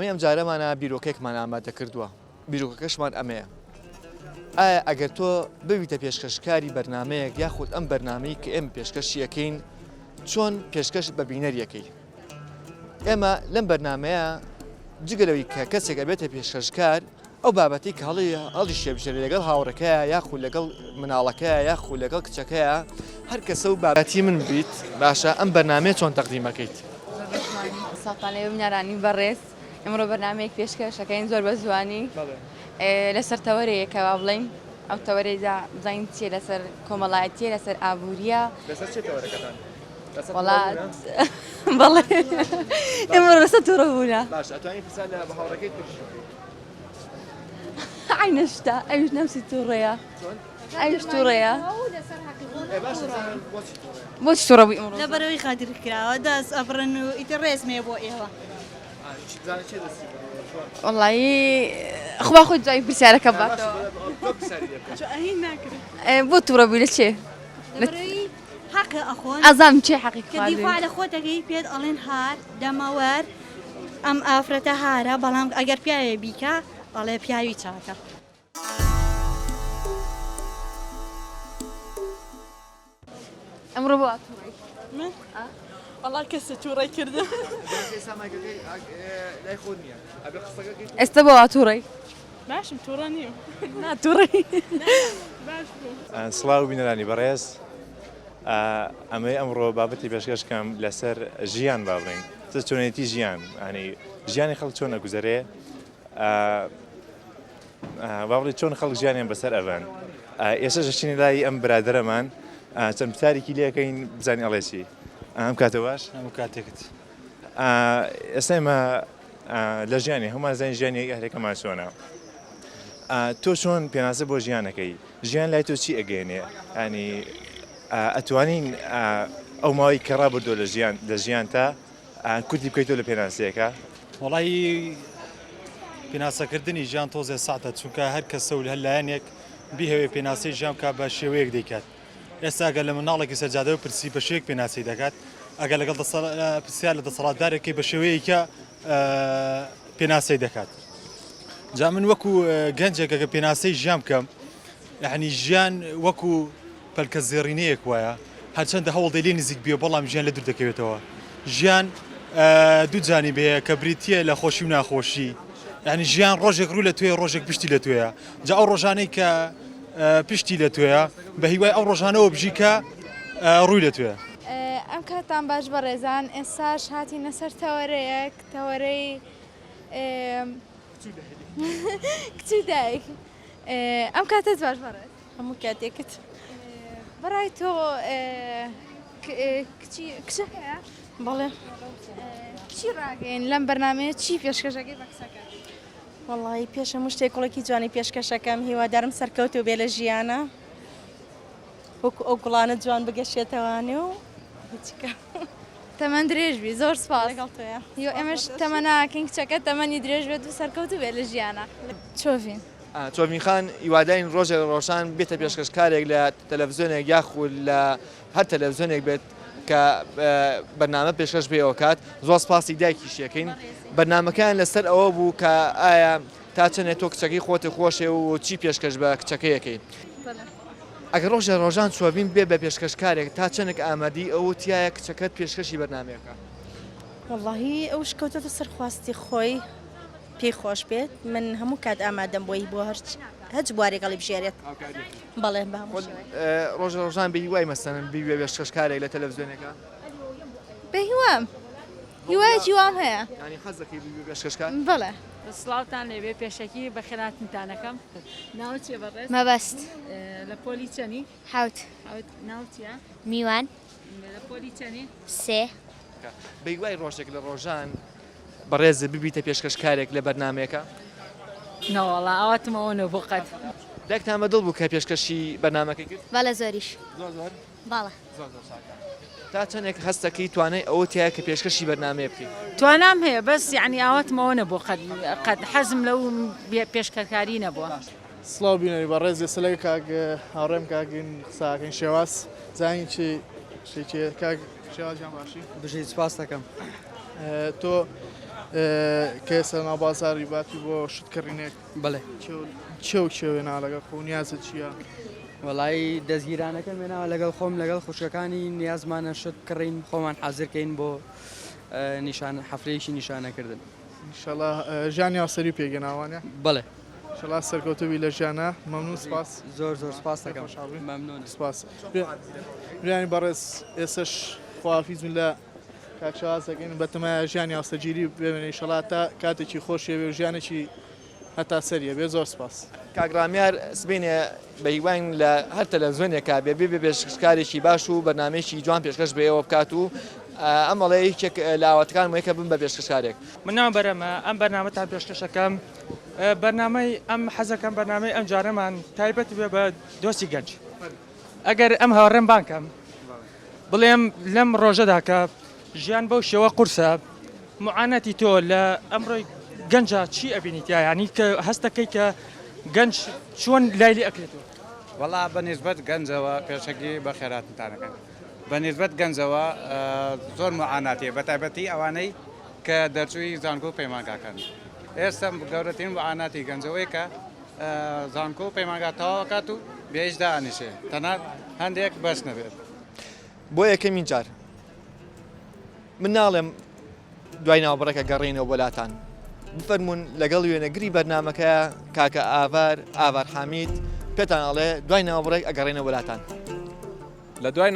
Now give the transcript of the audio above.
بەرنامەی ئەمجارەمانا بیرۆکەیەکمان ئامادە کردووە، بیرۆکەکەشمان ئەمەیە، ئایا ئەگەر تۆ ببیتە پێشکەشکاری بەرنامەیەک یاخود ئەم بەرنامەی کە ئێمە پێشکەشی ئەکەین چۆن پێشکەش بە بینەری ئەکەی؟ ئێمە لەم بەرنامەیە جگە لەوەی کە کەسێک ئەبێتە پێشکەشکار ئەو بابەتی کە هەڵی هەڵی شێبژێرێ لەگەڵ هاوڕەکەیە یاخود لەگەڵ مناڵەکەیە یاخود لەگەڵ کچەکەیە هەر کەسە و بابەتی من بیت باشە ئەم بەرنامەیە چۆن تەقدیمەکەیت؟ سڵاوتان لێبێ بینەرانی بەڕێز ئمڕۆ بەرنامەیەک پێشکەشەکەین زۆر بە زوانی لەسەر تەوەرەیەکە با بڵێین ئەو تەوەرەیدا بزانین چیە لەسەر کۆمەڵایەتیە لەسەر ئابووریە لەسەر چێ تەوەرەکەتان؟ وەڵا بەڵێ ئێمە لەسەر تووڕە بوونە باش ئەتوانی پرسیار لە هاوڕێکەی تریش بکەیت. عەینە شتە ئەویش نەفسی تووڕەیە ئەویش تووڕەیە بۆچی تووڕە بووی ئمڕۆ؟ لەبەرئەوەی غەدر کراوە دەست ئەبڕن و ئیتر ڕێزم هەیە بۆ ئێوە. وەڵایی خوا خۆی جوابی پرسیارەکە باتەوە. بۆ تووڕە بووی لە چێ؟ لەبەرئەوەی حەقە ئەخۆن. ئەزانم چێ حەقی کە دیفاع لە خۆت ئەکەی پێت ئەڵێن هار دەمەوەر ئەم ئافرەتە هارە بەڵام ئەگەر پیاوێ بیکا ئەڵێ پیاوی چاکە. ئەمڕۆ بۆ تووڕەی؟ من؟ وەڵا کەسێ تووڕەی کردم. ئێستا بۆ وا تووڕەی؟ باشم تووڕە نیم. نا تووڕەی. باش بووم. سڵاو بینەرانی بەڕێز ئەمەی ئەمڕۆ بابەتی پێشکەش کەم لەسەر ژیان با بڵێین چۆنێتی ژیان ینی ژیانی خەڵک چۆن ئەگوزەرێ با بڵێ چۆن خەڵک ژیانیان بەسەر ئەبەن ئێستا دەچینە لای ئەم برادەرەمان چەند پرسیارێکی لێکەین بزانین ئەڵێ چی ئەم کاتە باش هەموو کاتێکت ئێستا ئێمە لە ژیانی هەموومان زانین ژیانی ئەهلەکەمان چۆنە تۆ چۆن پێناسە بۆ ژیانەکەی ژیان لای تۆ چی ئەگەێنێ ینی ئەتوانین ئەو ماوەی کە ڕابردووە لە ژیان لە ژیان تا کورتی بکەیتەوە لە پێناسەیەکە؟ وەڵایی پێناسەکردنی ژیان تۆزێ سەعتە چونکە هەر کەسە و هەر لایەنێک بیهەوێ پێناسەی ژیان بکات بە شێوەیەک دەیکات ئێستا گەر لە منداڵێکی سەر جادە بپرسی بە شێوەیەک پێناسەی دەکات ئەگەر لەگەڵ پرسیار لە دەسەڵاتدارێکی بە شێوەیەکە پێناسەی دەکات جا من وەکو گەنجێک ئەگەر پێناسەی ژیان بکەم یعنی ژیان وەکو پەلکە زێڕینەیەک وایە، هەرچەندە هەوڵدەی لێی نزیک بیەوە بەڵام ژیان لێ دوور دەکەوێتەوە. ژیان دوو جانیب هەیە کە بریتییە لە خۆشی و ناخۆشی. یانی ژیان ڕۆژێک ڕووی لە تۆیە ڕۆژێک پشتی لە تۆیە. جا ئەو ڕۆژانەی کە پشتی لە تۆیە بە هیوای ئەو ڕۆژانەوە بژی کە ڕووی لە تۆیە. ئەم کاتتان باش بەڕێزان ئێستاش هاتینە سەر تەوەرەیەک تەوەرەی کچ و دایک ئەم کاتەت باش بەڕێز. هەموو کاتێکت. بەڕای تۆ کچی کچەکەیە؟ بەڵێ. چی ڕاگەین لەم بەرنمەیە چی پێشکەشەکەی بە کچەکە؟ وەڵی پێش هەموو شتێک کوڵێکی جوانی پێشکەشەکەم هیوادارم سەرکەوتو بێ لە ژیانە وەکو ئەو گوڵانە جوان بگەشێتەوانێ و هیچکە. تەمەن درێژ بی زۆر سپاس لەگەڵ تۆیە. هیوا ئێمەش تەمەناکەین کچەکە تەمەنی درێژ بێت و سەرکەوتوو بێت لە ژیانا. چۆڤین. چۆڤین خان هیوادارین ڕۆژێک لە ڕۆژان بێتە پێشکەشکارێک لە تەلەڤزیۆنێک یاخود لە هەر تەلەڤزیۆنێک بێت کە بەرنامە پێشکەش پێوە کات زۆر سپاسی دایکیشی ئەکەین بەرنامەکەیان لەسەر ئەوە بوو کە ئایا تا چەندێ تۆ کچەکەی خۆتی خۆشێ و چی پێشکەش بە کچەکەیەکەی ئەگەر ڕۆژێ ڕۆژان چۆڤین بێ بە پێشکەشکارێک تا چەندێک ئامادەی ئەوە تایە کچەکەت پێشکەشی بەرنامەیەکە وەڵاهی ئەوش کەوتۆتە سەر خواستی خۆی پێی خۆش بێت من هەموو کات ئامادەم بۆی بۆ هەرچ هەچ بوارێک هەڵیبژێرێت بەڵێ بە هەموو شێوەیەک. ڕۆژە ڕۆژان بە هیوای مەسەلەن ببیە پێشکەشکارێک لە تەلەڤزیۆنێکا؟ بە هیوام هیوایەکی وام هەیە. یانی حەز دەکەی ببی بە پێشکەشکار؟ بەڵێ. سڵاوتان لێبێ پێشەکی بەخێرهاتنتان ئەکەم. ناوت چیە بەڕێز؟ مەبەست. لە پۆلی چەنی؟ حەوت. حەوت ناوت چیە؟ میوان. لە پۆلی چەنی؟ سێ. بە هیوای ڕۆژێک لە ڕۆژان بەڕێزت ببیتە پێشکەشکارێک لە بەرنامەیەکا؟ نەوەڵا ئاواتم ئەوە نەبوو قەت. دایکتان بە دڵ بوو کە پێشکەشی بەرنامەکەی کرد؟ بەڵێ زۆریش. زۆر زۆر؟ بەڵێ. زۆر زۆر چاکە. تا چەندێک هەست دەکەی توانای ئەوەت هەیە کە پێشکەشی بەرنامەیە بکەی؟ توانام هەیە بەس یەعنی ئاواتم ئەوە نەبوو قەت قەت حەزم لەو پێشکەکاری نەبووە. سڵاو بینەری بەڕێز ئێستا لەگەڵ کاک هاوڕێم کاک قسە ئەکەین شێواز زانین چی شتێکی کاک. شێواز گیان باشی؟ بژیت سوپاست دەکەم. تۆ کە ئێستا لەناو بازاڕی باتی بۆ شت کڕینێک بەڵێ چێ و کێ وێنا لەگەڵ خۆ نیازت چییە؟ وەڵایی دەستگیرانەکەم وێناوە لەگەڵ خۆم لەگەڵ خوشکەکانی نیازمانە شت بکڕین خۆمان حازرکەین بۆ نیشان حەفلەیەکی نیشانەکردن. ئینشەڵا ژیانی هاوسەری پێگەنا وانە؟ بەڵێ. ئینشەڵا سەرکەوتوو بی لە ژیانا مەمنون سپاس. زۆر زۆر سپاست دەکەم مەمنونم. سپاس. برایانی بەڕێز ئێسەش خواحافیز بن لە کاک شەواز دەکەین بەتەمایە ژیانی هاوسەرگیری بمێنێ ئیشەڵا تا کاتێکی خۆشی هەبێ و ژیانێکی هەتا سەری هەبێ زۆر سپاس. کاک ڕامیار سبەینێ بە هیواین لە هەر تەلەڤزیۆنێکا بێ بێ پێشکەشکارێکی باش و بەرنامەیەکی جوان پێشکەش بە ئێوە بکات و ئەم ئەڵێ یەکێک لە ئاواتەکانم یەکە بم بە پێشکەشکارێک. من ناوم بەرەمە ئەم بەرنامەتان پێشکەشەکەم بەرنامەی ئەم حەزەکەم بەرنامەی ئەم جارەمان تایبەت بێ بە دۆستی گەنج ئەگەر ئەم هاوڕێم بانکەم بڵێم لەم ڕۆژەدا کە ژیان بەو شێوە قورسە معاناتی تۆ لە ئەمڕۆی گەنجا چی ئەبینی تیا یانی کە هەستەکەی کە گەنج چۆن لای لێ ئەکرێتەوە؟ وەڵا بە نیسبەت گەنجەوە پێشەکی بە خێراتنتانەکەن بە نیسبەت گەنجەوە زۆر معاناتیە بە تایبەتی ئەوانەی کە دەرچووی زانکۆ و پەیمانگاکان ئێستا گەورەترین معاناتی گەنجەوەی کە زانکۆ و پەیمانگا تەواوەکات و بێ ئیش دائەنیشێ تەنات هەندێک بەش نەبێت. بۆ یەکەمین جار من ناڵێم دوای ناوبڕێکە گەڕێینەوە بۆ لاتان بفەرمونون لەگەڵ وێنەگری بەرنمەکە کاکە ئاڤار ئاڤار حامید پێتان ئەڵێ دوای ناوبڕێک ئەگەڕێنەوە بۆ لاتان. لە دوای.